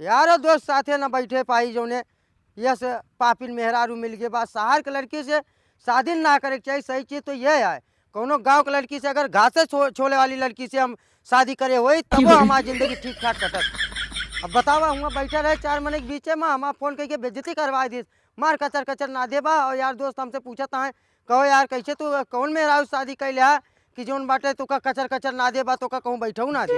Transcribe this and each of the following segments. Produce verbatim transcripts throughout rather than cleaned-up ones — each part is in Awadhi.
यारो दोस्त साथे न बैठे पाई, जौने यस पापिन मेहरारू मिल गए बा। शहर के लड़की से शादी ना करे के चाहिए। सही चीज तो ये है, कौनो गांव के लड़की से अगर घासे छो-, छोले वाली लड़की से हम शादी करे होई, तबो हमार जिंदगी ठीक ठाक कटत। अब बतावा, हुआ बैठा रहे चार मने के बीचे में, हमार फोन करके बेइज्जती करवा दिस। मार कचर कचर ना देबा। और यार दोस्त हमसे पूछत हैं, कहो यार, कैसे तू कौन मेहरारू शादी कैले है कि जौन बाटे तोका कचर कचर ना देबा, तोका कहूँ बैठऊ ना दे?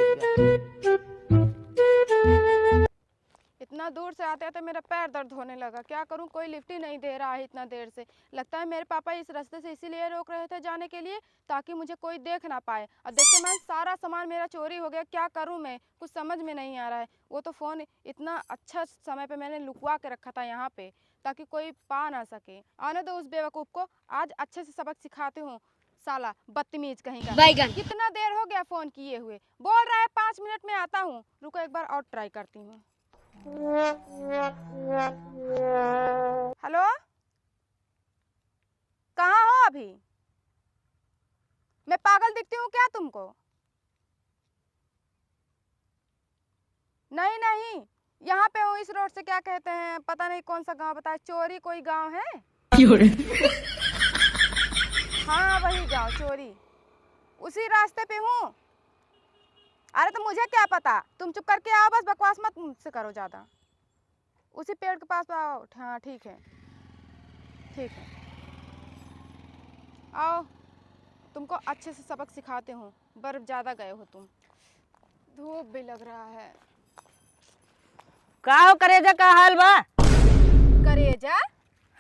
इतना दूर से आते आते मेरा पैर दर्द होने लगा। क्या करूं, कोई लिफ्ट ही नहीं दे रहा है इतना देर से। लगता है मेरे पापा इस रास्ते से इसीलिए रोक रहे थे जाने के लिए, ताकि मुझे कोई देख ना पाए। अब देखते मैं, सारा सामान मेरा चोरी हो गया, क्या करूं मैं, कुछ समझ में नहीं आ रहा है। वो तो फ़ोन इतना अच्छा समय पे मैंने लुकवा के रखा था यहाँ पे, ताकि कोई पा ना सके। आने दो उस बेवकूफ़ को, आज अच्छे से सबक सिखाती हूँ। साला बदतमीज कहीं का। बैगन। कितना देर हो गया फ़ोन किए हुए, बोल रहा है पाँच मिनट में आता हूँ। रुको, एक बार और ट्राई करती हूँ। हेलो, कहाँ हो अभी? मैं पागल दिखती हूँ क्या तुमको? नहीं नहीं, यहाँ पे हूँ, इस रोड से, क्या कहते हैं, पता नहीं कौन सा गांव बताया, चोरी कोई गांव है। क्यों रे? हाँ, वही गांव चोरी, उसी रास्ते पे हूँ। अरे तो मुझे क्या पता, तुम चुप करके आओ, बस बकवास मत मुझसे करो ज़्यादा। उसी पेड़ के पास आओ। हाँ, ठीक है, ठीक है, आओ, तुमको अच्छे से सबक सिखाती हूँ। बर्फ ज़्यादा गए हो तुम, धूप भी लग रहा है। का हो करेजा, का हाल बा? करेजा?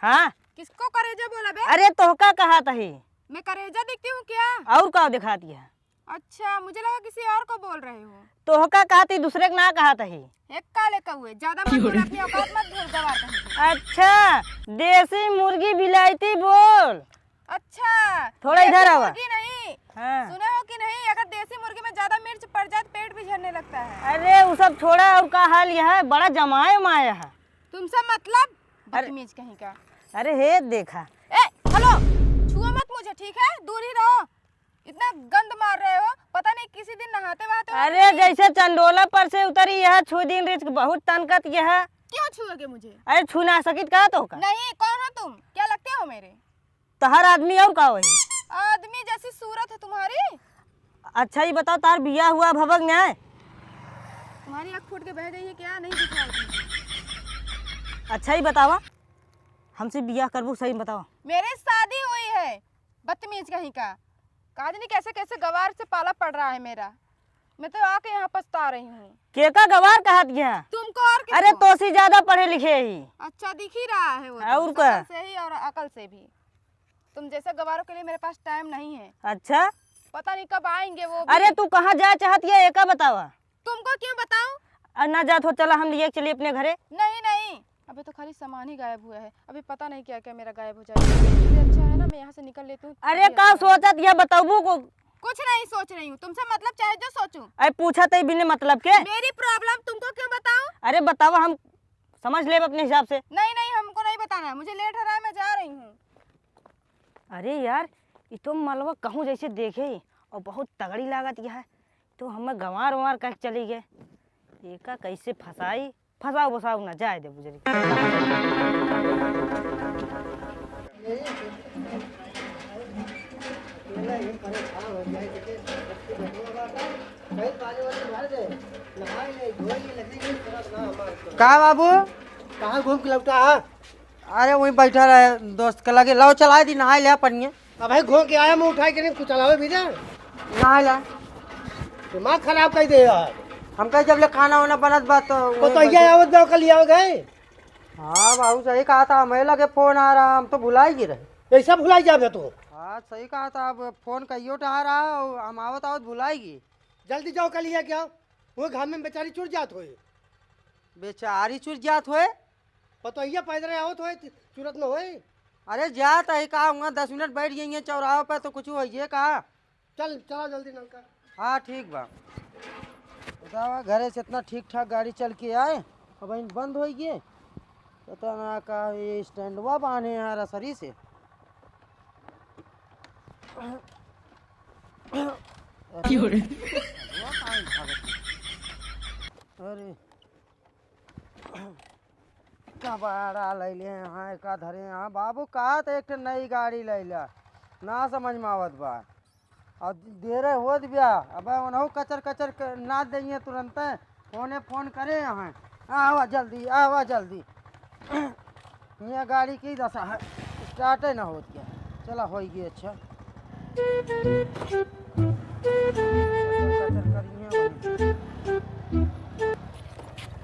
हाँ। किसको करेजा बोला बे? अरे तोहका कहत ही। मैं करेजा दिखती हूँ क्या? और का दिखाती है? अच्छा, मुझे लगा किसी और को बोल रहे हो। तोहका कहती, दूसरे के ना कहत ही। एक काले कौए, ज्यादा मत बोल, अपनी औकात मत भूल, गवार कहीं के। अच्छा, देसी मुर्गी बिलायती बोल। अच्छा, थोड़ा इधर आवा। मुर्गी नहीं। हाँ। सुने हो कि नहीं, अगर देसी मुर्गी में ज्यादा मिर्च पड़ जाए तो पेट भी झरने लगता है। अरे वो सब छोड़ा, और का हाल यह है? बड़ा जमाए माया है। तुमसे मतलब? अरे। बदतमीज कहीं का। अरे हे देखा। ए, हेलो, छुओ मत मुझे, ठीक है? दूर ही रहो। इतना गंद मार रहे हो, पता नहीं किसी दिन नहाते वहाते हो कि अरे नहीं। जैसे चंडोला पर से उतरी यह छू दिन रिस्क बहुत तनकत यह। क्यों छुओगे मुझे? अरे छू ना सकित का तोहका? नहीं, कौन हो तुम? क्या लगते हो मेरे? तहार आदमी और का होई? आदमी जैसी सूरत है तुम्हारी। अच्छा ही बताओ, तार बियाह हुआ भभक न्याय? तुम्हारी आँख फूट के बह गई है क्या? नहीं दिख रहा है तुमको? अच्छा ही बतावा, हमसे बियाह करबू, सही बतावा। मेरी शादी हुई है, बदतमीज कहीं का। का जानी कैसे कैसे गवार से पाला पड़ रहा है मेरा। मैं तो आके यहाँ पछता रही हूँ। के का गवार कहत गया? तुमको और किसको? अरे तोसी ज्यादा पढ़े लिखे ही। अच्छा दिख ही रहा है वो तो, और का? शकल से ही और अकल से भी। तुम जैसे गवारों के लिए मेरे पास टाइम नहीं है। अच्छा। पता नहीं कब आएंगे वो भी। अरे तू कहाँ जाए चाहत है, एका बतावा। तुमको क्यों बताऊं? अरे ना जात हो, चला हम लिए चलिए अपने घरे। नहीं नहीं, अभी तो खाली सामान ही गायब हुआ है, अभी पता नहीं क्या क्या मेरा गायब हो जाएगा। इससे अच्छा है ना मैं यहाँ से निकल लेती हूँ, अरे तभी का अच्छा है। सोचत यह बताबू को? कुछ नहीं सोच रही हूँ, तुमसे मतलब चाहे जो सोचूं। अरे पूछत ही बिना मतलब के। मेरी प्रॉब्लम तुमको क्यों बताऊं? अरे बतावा, हम समझ लेब अपने हिसाब से। नहीं नहीं, हमको नहीं बताना है, मुझे लेट हो रहा है, मैं जा रही हूँ। अरे यार, ये तो मलवा कहूँ जैसे देखे ही और बहुत तगड़ी लागत यह है, तो हमें गंवार वंवार कह के चली गए। एका कैसे फंसाई? फंसाओ बसाओ ना, जाए दे बुजरी। का बाबू? कहाँ घूम के लौटा है? अरे वहीं बैठा रहे दोस्त के लगे, लाओ चलाए दी, नहाए ले पनिया। अब भाई घूम के आया, मुँह उठाए के नहीं कुछ चलावे भी ना। नहाए ले। दिमाग खराब कर दे यार। हम कहे जब ले खाना वाना बनत बा तो तो वहीं तो बैठे। ये आवत बा, कल आओ गए। हाँ बाबू सही कहा था, हमें लगे फोन आ रहा, हम तो भुलाई गिरे। ऐसा भुलाई जाबे तू। हाँ सही कहा था, अब फोन कहियो उठा रहा, हम आवत आवत भुलाई गई। जल्दी जाओ, कल यहाँ क्या, वो घाम में बेचारी चुर जात होए। बेचारी चुर जात होए? पतोहिया पैदल आवत होए, चुरत न होए। अरे जात है का, वहाँ दस मिनट बैठ गई है चौराहे पे तो कुछ होइए का। चल, चला जल्दी नलका। हाँ ठीक बा। बतावा, घरे से इतना ठीक ठाक गाड़ी चल के आए, अब इन बंद होई गए। पता ना का ये स्टैंडवा बांधे हैं रसरी से। क्यों रे? अरे, कबाड़ा लैले हैं, का धरे हैं बाबू, कहा त एक ठे नई गाड़ी लैला, ना समझ में आवत बा। और देरे होत बिया, अब उनहु कचर कचर क-, ना देइए तुरंते, फोने फोन करे हैं, आवा जल्दी, आवा जल्दी। ये गाड़ी की दशा है, स्टार्टे ना होत क्या। चला, होई गई, अच्छा।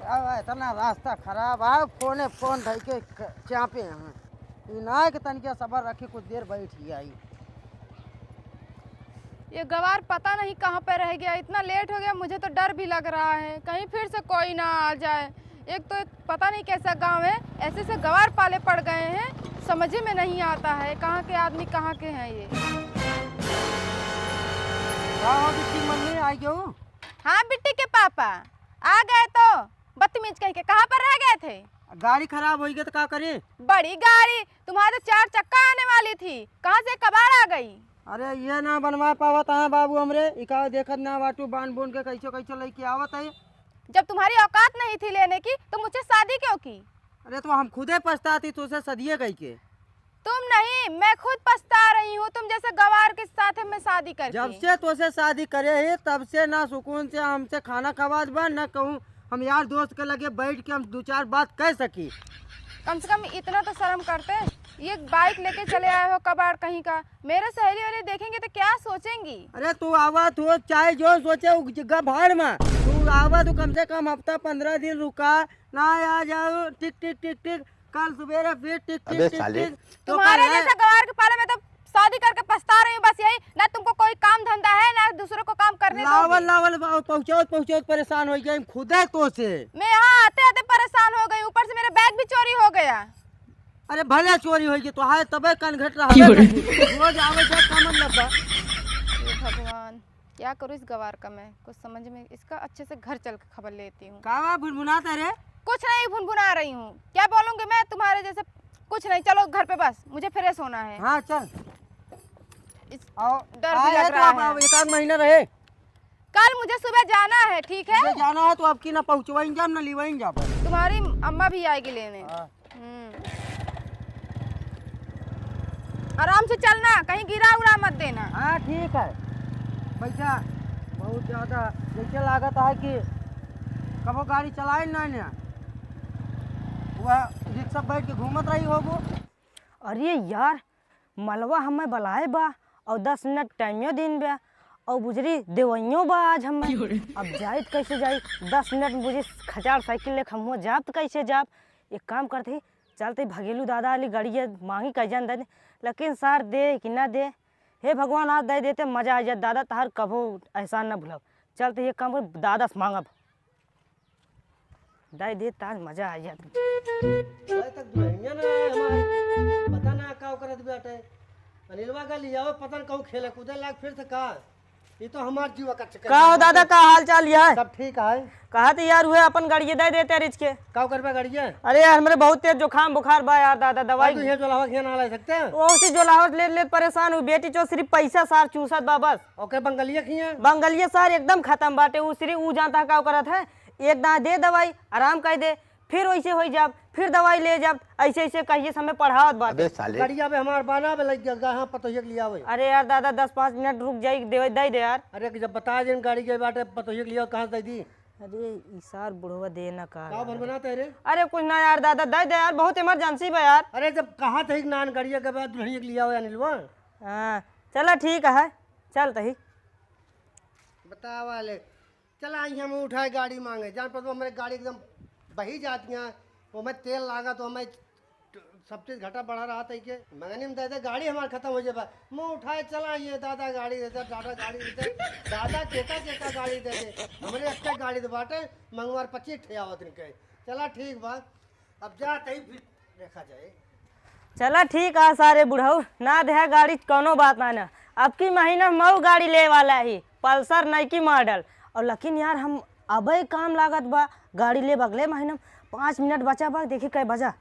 अब इतना रास्ता खराब है, फोने फोन धइ के क-, चापे हैं। ई ना है कि तनिका सबर रखी, कुछ देर बैठ ही आई। ये गवार पता नहीं कहाँ पे रह गया, इतना लेट हो गया, मुझे तो डर भी लग रहा है, कहीं फिर से कोई ना आ जाए। एक तो पता नहीं कैसा गांव है, ऐसे से गवार पाले पड़ गए हैं, समझ में नहीं आता है कहाँ के आदमी कहाँ के हैं ये। का हो बिट्टी मम्मी, आ गयो? हाँ बिट्टी के पापा, आ गए तो बदतमीज कहीं के, कहाँ पर रह गए थे? गाड़ी खराब होई गई तो का करी? बड़ी गाड़ी, तुम्हारे तो चार चक्का आने वाली थी, कहाँ से कबाड़ आ गई? अरे ये ना बनवा पावत है बाबू हमरे, इका देखत ना बाटू बान बून के कैसे कैसे लेके आवत है। जब तुम्हारी औकात नहीं थी लेने की तो मुझसे शादी क्यों की? अरे तो हम खुदे पछताती तो उसे सदिये कही के। तुम नहीं, मैं खुद पछता रही हूँ तुम जैसे गवार के साथ मैं शादी करके। जब से तोसे शादी करे ही तब से ना सुकून से हमसे खाना खवात बा, ना कहूँ हम यार दोस्त के लगे बैठ के हम दो चार बात कह सकी। कम से कम इतना तो शर्म करते। ये बाइक लेके चले आए हो कबाड़ कहीं का, मेरे सहेली वाले देखेंगे तो क्या सोचेंगी? अरे तू आवत हो चाहे जो सोचे उ जगह भाड़ में, तू आवत हो कम से कम हफ्ता पंद्रह दिन रुका, ना आ जाओ टिक टिक टिक टिक, कल सुबेरे फिर टिक टिक अबे टिक साले। टिक। तो तुम्हारे कल है। जैसा गवार के पाले में तो शादी करके पछता रही हूँ बस यही, ना तुमको कोई काम धंधा है ना दूसरों को काम करने लावल दोगी। लावल बा-, पहुँचावत पहुँचावत परेशान हो गए हम खुदे तो से। मैं यहाँ आते आते परेशान हो गई, ऊपर से मेरा बैग भी चोरी हो गया। अरे भले चोरी होई गई तो हाय तबे कन घट रहा की हो रे? रोज आवे जाए का मतलब बा? हे भगवान, क्या करूँ इस गवार का मैं, कुछ समझ में, इसका अच्छे से घर चल के खबर लेती हूँ। का बा भुनभुनात है रे? कुछ नहीं भुनभुना रही हूँ, क्या बोलूँगी मैं तुम्हारे जैसे, कुछ नहीं। चलो घर पे, बस मुझे फ्रेश होना है। हाँ चल। इस आओ, डर भी आए लग हैं तो रहा आप है। आओ, एक आध महीना रहे। कल मुझे सुबह जाना है, ठीक है? मुझे जाना है तो आपकी ना पहुँचवाइन जाब ना लिवाइन जाब। तुम्हारी अम्मा भी आएगी लेने। हाँ। हम्म। आराम से चलना, कहीं गिरा उरा मत देना। हाँ ठीक है। पैसा बहुत ज्यादा जैसे लागत है कि कबो गाड़ी चलाए ना ना, वह रिक्शा बैठ के घूमत रही होबो। अरे यार, मलवा हमें बलाए बा और दस मिनट टाइमियो दिन बा और बुजरी देवइयो बा आज हमें। अब जाइत कैसे जाई? दस मिनट में बुझी खचार साइकिल लेके हम जाब तो कैसे जाब? एक काम करते ही, चलते भगेलू दादा वाली गाड़िया मांगी कह जान दे, लेकिन सार दे कि ना दे। हे भगवान, आज दे देते मजा आ जात दादा, तहार कभो एहसान ना भूलब। चलते एक काम कर, दादा से मांगब। दाई दे, ताज मजा आ जात। अबे तक दुल्हनिया ना आए हमार, पता ना का करत बाटे। अनिलवा का लियावे, पता न कहूँ खेले कूदे लाग फिर से का। ये तो हमार जीवा का चक्कर का हो में दादा, बाटे। का हाल चाल है? सब ठीक है। कहा तो यार हुए अपन गाड़िए दे देते रिच के। का करबे गाड़िए? अरे यार, हमरे बहुत तेज जुकाम बुखार बा यार दादा, दवाई। तू ये जोलावा खिया ना ला सकते हैं? वो उसी जोलावा ले ले परेशान हूँ, बेटी चो सिर्फ पैसा सार चूसत बा बस। ओके, बंगलिया खिया? बंगलिया सार एकदम खत्म बाटे, उ सिर्फ उ जानता है का करत है, एक दाना दे दवाई, आराम कर दे, फिर वैसे हो जाब, फिर दवाई ले जाब, ऐसे ऐसे कहिए समय पढ़ावत बाटे। अबे साले। गाड़िया बे हमार बाना बे लग गया, हाँ, पतोहिया के लियावे। अरे यार दादा, दस पाँच मिनट रुक जाई, दे, दे दे यार। अरे कि जब बता देन गाड़ी के बाटे, पतोहिया के लियावे, कहाँ से दे दी? अरे ई सार बुढ़वा दे ना का का यार। भनभनात है रे? अरे कुछ ना यार दादा, दे दे यार, बहुत इमरजेंसी बा यार। अरे जब कहा थे कि नान गाड़िया के बाद दुल्हनिया के लियावे अनिलवा। हाँ, चला ठीक है, चल तही। बतावा ले, चला आई हम उठाए गाड़ी मांगे, जान पर तो हमारे गाड़ी एकदम बही जाती हैं, वो मैं तेल लागा तो हमें सब चीज घटा बढ़ा रहा था के। मंगनी में दे दे, गाड़ी हमार खत्म हो जाबा। मुँह उठाए चला ये दादा गाड़ी दे दे, दादा गाड़ी दे दे, दादा केका केका गाड़ी दे दे। हमरे एक गाड़ी दे बाटे, मंगवार पच्चीस ठे आवत इनके। चला ठीक बा, अब जा तही फिर देखा जाए। चला ठीक आ सारे बुढ़ऊ, ना देहा गाड़ी कौनो बात ना ना। अब की महीना मऊ गाड़ी ले वाला ही, पल्सर नई की मॉडल। और लेकिन यार हम अबे काम लागत बा, गाड़ी लेब अगले महीना में। पाँच मिनट बचा बा, देखी कै बजा।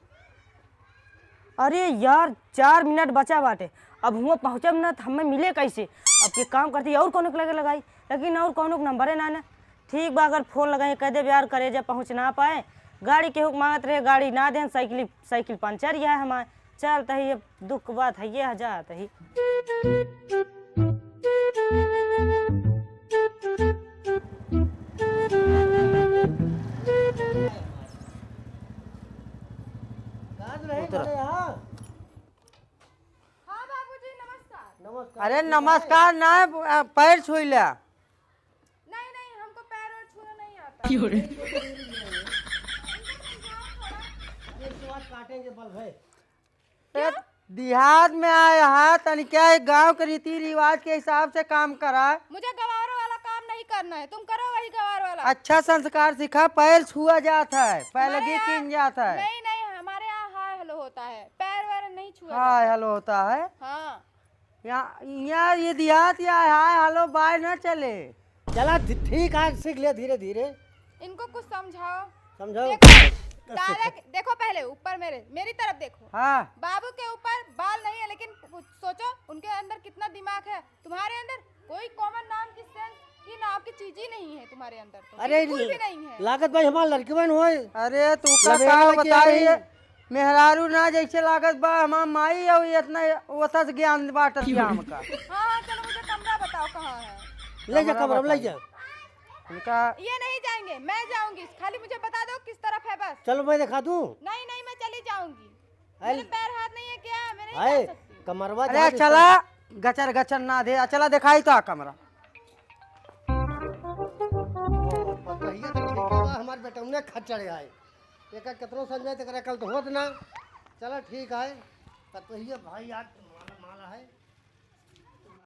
अरे यार, चार मिनट बचा बाटे, अब हुआं पहुँचब ना तो हमें मिले कैसे? अब के काम करती और कौनो के लगे लगाई, लेकिन और कौनो के नंबरे ना ना। ठीक बा, अगर फोन लगाई कह देब यार करेजा पहुँच ना पाए, गाड़ी केहू के मांगत रहे, गाड़ी ना देन, साइकिल, साइकिल पंचर ही है हमार। चल तही, अब दुख के बात है, ये जा तही। उतर। हाँ बाबूजी, नमस्कार। नमस्कार। अरे नमस्कार ना, पैर छुइला। नहीं, नहीं, हमको पैर वैर छूना नहीं आता। ये स्वाद काटेंगे बल भाई। ए, देहात में आया है, तनी क्या है, गांव के रीति रिवाज के हिसाब से काम करा। मुझे गवारों वाला काम नहीं करना है, तुम करो वही गवार वाला। अच्छा संस्कार सिखा, पैर छुआ जात है, पैलगी हमारे यहाँ किन जात है। नहीं, नहीं, हमारे यहाँ हाय हेलो होता है, पैर वैर नहीं छुआ हाय जाता। हेलो होता है। हाँ। यहाँ, यहाँ ये देहात या हाय हेलो बाय ना चले। चला, धि-, ठीक है, सीख ले धीरे धीरे। इनको कुछ समझाओ। समझाओ। देखो, direct देखो, पहले ऊपर मेरे, मेरी तरफ देखो। हाँ। बाबू के ऊपर बाल नहीं है, लेकिन सोचो उनके अंदर कितना दिमाग है। तुम्हारे अंदर कोई common नाम की sense की नाम की चीज ही नहीं है तुम्हारे अंदर तो, अरे, बिल्कुल भी नहीं है। लागत भाई हमार लड़की बहन होए। अरे, तू का लबेड़ा का लगे बताई आई। है? मेहरारू ना जैसे लागत बा हमार माई, और इतना ओतस ज्ञान बाटत बा हमका। हाँ, हाँ, चलो मुझे कमरा बताओ कहाँ है। ले जा कमरा कमरा में, ले बताइए। जा। उनका ये नहीं जाएंगे, मैं जाऊंगी, खाली मुझे बता दो किस तरफ है बस। चलो मैं दिखा दूं। नहीं, नहीं, मैं चली जाऊंगी। अरे मेरे पैर हाथ नहीं है क्या? मैं नहीं हाय, जा सकती। कमरवा अरे जहाँ चला, गचर गचर ना दे, चला दिखाई तो आ कमरा। पतोहिया तो ठीक है बा, हमार बेटौने खच्चड़ आए। एकर केतनो समझाए, तेकरा कल तो होत ना। चला ठीक है, पतोहिया भाई यार।